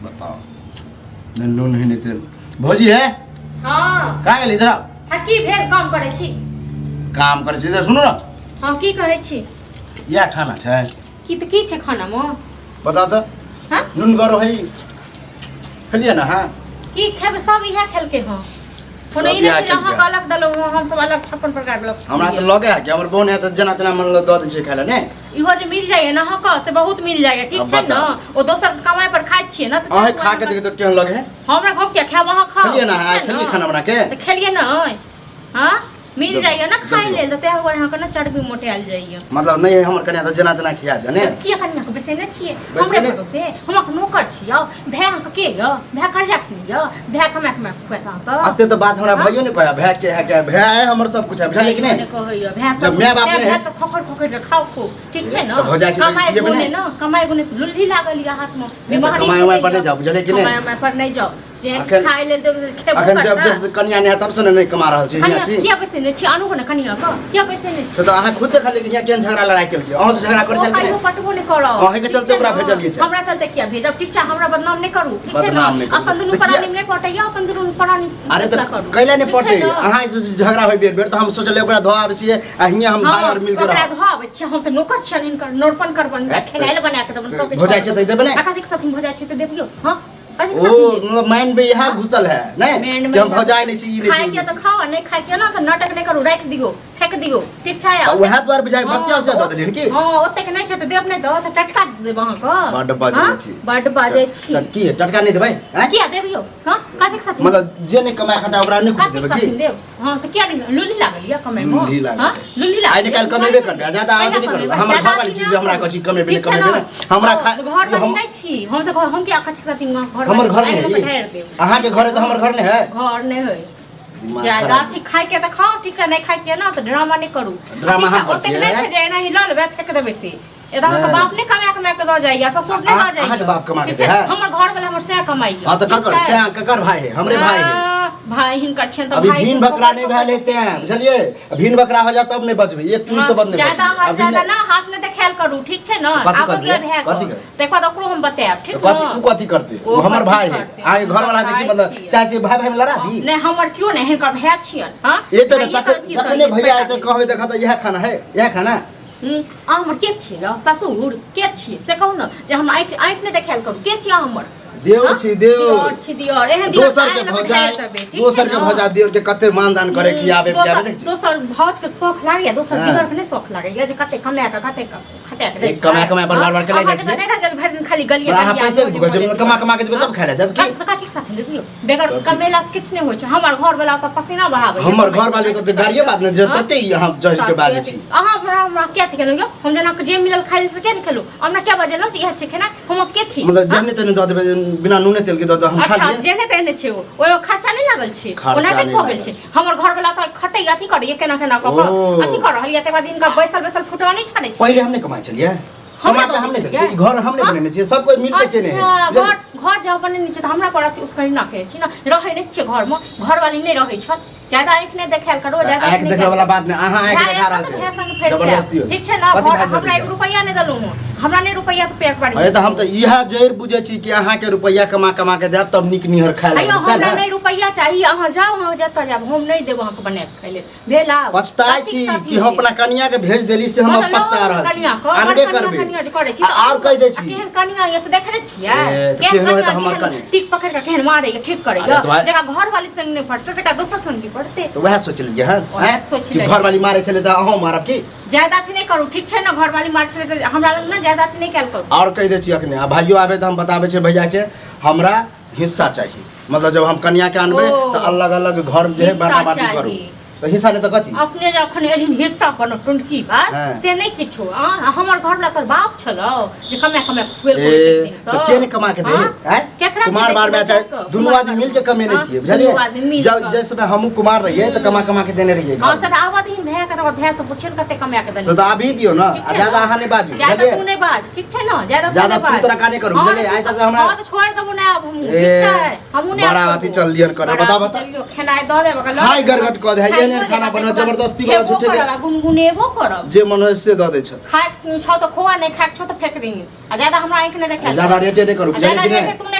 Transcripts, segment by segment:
बताओ नहि नून है नहि तेल। भौजी है। हाँ। कहाँ गेली? इधर आओ। हाँ, की भेल? काम करै छी। काम करै छी? इधर सुनू ने। हाँ, की कहै छी? इएह खाना छै। की तऽ की छै खानामे? बताओ तऽ। हाँ? नून गरो है, खेलियै ने? हाँ। की खेबै? सब इएह खेलकै। हँ, कोनो सब ई नहि इएह छै जे अहाँके खेलकै। अलग देलहुँ हँ, हम सब अलग 56 प्रकार के हमरा तऽ लगे है कि हमर बोन है तऽ जेना तेना मन दऽ दै छै खाय लए ने। इहो जे मिल जाइए ने अहाँके, से बहुत मिल जाइए, ठीक अब छै ने? बताउ। ओ दोसर के कमाइ पर खाइ छियै ने तऽ अहें खा के देखियौ तऽ केहन लगे है। हमरा घर किया खायब? अहाँ खाउ। खेलियै ने? ठीक आइ छै खेलियै ने? खाना बना के? तऽ खेलियै ने? हाँ, मिल देखियौ, जाइए ने खाइ देखियौ। लेल तऽ ताहि दुआरे अहाँके ने चर्बी मोटायल जाइए। मतलब नहि है हमर कनिया तऽ जेना तेना खिया दे ने। किया कनिया के बेसेने छियै? बैसेने हमरे छी। भरोसे? हम अहाँके नौकर छियै? भाय अहाँके के यऽ? भाय कर्जा खेने यऽ? भाय कमा कमा खुआत अहाँके? अते तऽ बात हमरा हाँ? भाइयो नहि कहै। भाय के है के भाय है, हमर सब कुछ है, बुझलियै कि भाइयो नहि? ने कहैए भाय जब सब। माय बाप भाय नहि है। भाय तऽ खखड़ खखड़ के खाउ खूब, ठीक छै ने? तऽ भऽ जाइ छै तऽ कमाइ खिएबै गुने नहि? ने, कमाइ गुने से लुल्ही लागल यऽ हाथमे। तऽ बीमारी कमाइ उमाइ पर नहि छलैए। जाउ, बुझलियै कि नहि? कमाइ उमाइ पर नहि जाउ जे खाइ लेल देबै से खेबो अखन जब करता। जब कनिया नहि है तब से ने नहि कमा रहल छी हियाँ कनिया छी। किया पैसे नहि छी? आनू ने कनिया के, किया पैसे नहि छी? से तऽ अहाँ खुद देखलियै कि हियाँ केहन झगड़ा लड़ाइ केलकै, अहूँ से झगड़ा करै ओ छल कि कहियो नहि? पटबो नहि करब। अहींके ठीक चलते छै ओकरा ने? भेजलियै छै। हमरा चलते किया भेजब? ठीक छै, हमरा बदनाम नहि करू, ठीक छै ने? बदनाम नहि करू। अपन दुनू तऽ किया- प्राणी नहि पटैया, अपन दुनू प्राणी अरे फैसला तऽ करू। कैला नहि ठीक छै पटे? ने? अहाँ जे झगड़ा होइ बेर बेर तऽ हम सोचलियै ओकरा धऽ आबै छियै आ हियाँ हम भाय हँ, आओर मिलके ओकरा रहब। धऽ आबै छियै। हम तऽ नौकर छियनि हिनकर, नौरपन करबनि, हैं? खेनाइ लए बना कऽ देबनि, सब किछु भऽ जाइ छै तऽ देबै ने? आ कथीके साथी भऽ जाइ छै तऽ देबियौ? हँ, कथीके ओ साथी देब? मतलब माइंड में इएह घुसल है नहीं मेन कि हम भौजाई नहीं छी, ई नहीं खाए छी, ई के नहीं तऽ छी। खाओ, नहीं खाए के ना तऽ नाटक नहीं करू, राखि दियौ, फेंक दियौ, ठीक छै? तऽ उएह दुआरे बुझाइ बसिया उसिया दऽ देलियनि की? हँ, ओतेक नहि छै तऽ देब नहि तऽ तऽ टटका देब अहाँके। बड्ड बजै हँ? छी। बड्ड बाजै छी। तऽ की टटका नहि देबै आँय? किया देबियौ? हँ, कथीके साथी? मतलब जे नहि कमाए खटा ओकरा नहि कुछ कथीके देबै साथी की? देब? हँ, तऽ किया नहि? लुल्ली लागल यऽ कमाइमे? लुल्ली लागल। हँ, लुल्ली लागल आइ ने काल्हि कमेबे करबै, आ ज्यादा अथी नहि करबै। हमर घरवाली छी जे हमरा कहै छी कमेबे नहि, कमेबे नहि। हमरा खा घर हम नहि छी, हम तऽ हम किया कथीके साथी घर? हमर घर नहि है ई? अहाँके घर है तऽ हमर घर नहि है? घर नहि है। दिमाग ज्यादा खराब। अथी खाय के तऽ खाओ, ठीक छै? नहि खाय के ना तऽ ड्रामा नहि करू। ड्रामा ठीक छै, हम करै ओतेक छियै। नहि छै जे एनाही लऽ लेबै फेक देबै से। एतऽ अहाँके नहि। बाप नहि कमा कमा के दऽ जाइया, ससुर नहि दऽ जाइया। अहाँके बाप कमा के ठीक छै? दै है? हमर घर वाला हमर सएह कमाइया। हाँ तऽ ठीक ककर छै? से ककर भाई है? हमरे भाई है। भाई हिनकर छियनि तऽ अभी भाई भीन बकरा नहीं भेल हेतै, बुझलियै? भीन बकरा हो जाए तब नहीं बचबै, एक चूर से बद नहीं ज्यादा बचबै। अहाँ अभी ज्यादा नहि। ना हाथ नहि देखायल करू, ठीक छै ने? कथी आब करबै? दिअ भए कथी कऽ करबै? तकर बाद ओकरो हम बतायब, ठीक तऽ कथी ने? उ कथी करतै? ओ ओ हमर कथी भाई है। करतै? अहाँके घर वाला हमर देखी भाई मतलब छियै। चाहे छियै भाई भाई में लड़ा दी। नहि, हमर केओ नहि, हिनकर भाय छियनि। हँ, ये तऽ भाइये के अथी सँ जखने ई भैया पैदा एतै भेल। कहबै देखऽ तऽ इएह खाना है, इएह खाना। अहाँ हमर के छियै यौ? ससुर के छियै से कहू ने, जे हम आँखि आँखि नहि देखायल करू। के छियै अहाँ हमर? देव हाँ? छी, देव। दिअर छी, दिअर। एहन दिअर दोसर के आयल भौजाई भेट देबै, ठीक छै दोसर के ने? भौजा देव के कते मानदान करे कि आबे दोसर के देख छी। दोसर भाउज के शौख लागैया, दोसर हाँ। दिअर के नहि शौख लागैया जे कते कमाए के कते खटा के दै एक कमाए कमाए पर बार बार के ले जाइ अहाँके तऽ छियै। नहि रह गेल, भरि दिन खाली गलिए अहाँ गलिए पैसे मोने भुगै छै, मोने। कमा कमा के देबै तब खाय लए देब की? हाँ, तऽ कथी के साथ लेबियौ? बेगर कथी? कमेला से किछु नहि होइ छै। हमर घर वाला तऽ पसीना बहाबै हमर घर वाली तऽ गाड़िए बात नहि जे तते ई अहाँ जहर के बाजै छी। अहाँ हमरा किया अथी केलहुँ यौ? हम जेना जे मिलल खाइ से किया नहि खेलहुँ? हमरा किया बजेलहुँ जे इएह छै खेनाइ? हम के छी? मतलब जेहने तेहने दऽ देबै, बिना नूने तेल के दऽ दऽ हम खा अच्छा लियै। जेहने तेहने छै, ओ ओहिमे खर्चा नहि लागल छै? खर्चा ओना नहि भऽ गेल लागल छै। हमर घर वाला तऽ खटै अथी करैया, केना केना कऽ कऽ ओ। अथी कऽ रहल यऽ, तकर बाद हिनका बैसल बैसल फुटौनी छानै छै। पहिले हम नहि कमाइ छलियै? हमरा कमा के दऽ हम दै नहि छलियै? देने छियै, ई घर हम नहि हाँ? बनेने छियै, सब कोइ मिलके केने है। अच्छा, बुझलियै? घर घर जब बनेने छै तऽ हमरा पर अथी उपकरण ना करै छी ने, रहै नहि छियै घरमे, घरवाली नहि रहै छथि। ज्यादा आँखि नहि देखायल करू, ज्यादा आँखि नहि देखबै वाला बात नहि, अहाँ आँखि भाय देखा रहल संग छै। भाय संग फेर छै। जबरदस्ती होय। ठीक छै ने? कथी घर भाय हमरा एक जबरदस्ती? रुपैआ नहि देलहुँ हँ, हमरा नहि रुपैआ तऽ पेक बारी। अरे तऽ हम तऽ इएह जड़ि बुझै छी कि अहाँके रुपैआ कमा कमा के देब तब नीक निहर खाय अयो लगबै, सएह हमरा ने? नहि रुपैआ चाही, अहाँ जाउ, अहाँ जतऽ जायब, हम नहि देब अहाँके बना कऽ खाय लेल। भेल आब? पछताइ कथी छी साथी कि हम भेल? अपना कनिया के भेज देली से हम मतलब पछता रहल छी। कनिया के, आनबे हमर कनिया करबै। कनिया जे करै छी आ तऽ आओर कहि दै आ छी। केहन कनिया यऽ से देखने छियै? ए, तऽ केहन केहनो है कनिया तऽ हमर केहन कनिया। टीक पकड़ि कऽ केहन मारैया, ठीक करैया। अरे तऽ भाई- जकरा घरवाली संग नहि पड़तै तकरा दोसर संग की पड़तै? तऽ वएह सोचि लेलियै हन वएह आँय? सोचि कि लेलियै। घरवाली मारै छलै तऽ अहूँ मारब की? ज्यादा अथी नहि करू, ठीक छै ने? घरवाली मारै छलै तऽ हमरा लग ने ज्यादा अथी नहि कयल करू। आओर कहि दै छी अखने, आ भाइयो आबे तऽ हम बताबै छियै भैया के, हमरा हिस्सा चाही। मतलब जब हम कनिया के आनबै ओ। तऽ अलग अलग घर जे है हिस्सा बांटा बांटी करू। चाही। तऽ हिस्सा नहि तऽ कथी? अपने जे अखन एहन हिस्सा कोनो टुनकी बात हाँ। से नहि किछो। आ हमर घर वाला तोर बाप छलौ जे कमे कमे खुएल ए तऽ के नहि कमा के दे आँय? केकरा के कुमार दै बार छै बच्चा बच्चा के? दुनू कुमार आदमी मिल के कमेने हाँ, छियै दुनू बुझलियै? आदमी मिल जब कऽ। जै समय हमहूँ कुमार रहियै तऽ कमा कमा के देने रहियै हाँ घर से तऽ आबऽ दही भए के, तकर भए से पुछियौ ने कते कमा के से देने। तऽ अभी दियौ ने, ठीक आ छै ज्यादा ने? अहाँ नहि बाजू ज्यादा बुझलियै? तू नहि बाज, ठीक छै ने? ज्यादा तू ज्यादा नहि तू बाज। तोरा काने करू हाँ, बुझलियै? आइ तक हमरा हाँ तऽ छोड़ि देबो नहि आब हमहूँ, ए, ठीक छै? हमहूँ नहि बड़ा आब अथी छोड़बो। चललियन करे, बड़ा बता, अथी बता। चलियौ, खेनाइ दऽ देब ओकरा लऽ हाय लेब। गरगट कऽ दे, एहन एहन खाइयो खाना लेब, बनबै, तकर बाद जबरदस्ती वाला खेबो झूठे के। करब आ गुनगुनेबो करब। जे मन होइ से दऽ दै छथि। खायके छौ तऽ खोआ, नहि खायके छौ तऽ फेक दही, आ ज्यादा हमरा आँखि नहि देखायल। ज्यादा रेटे नहि करू आ ज्यादा बुझलियै कि रेटे नहि? तू नहि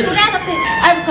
खाइए सुना देतै आबि कऽ।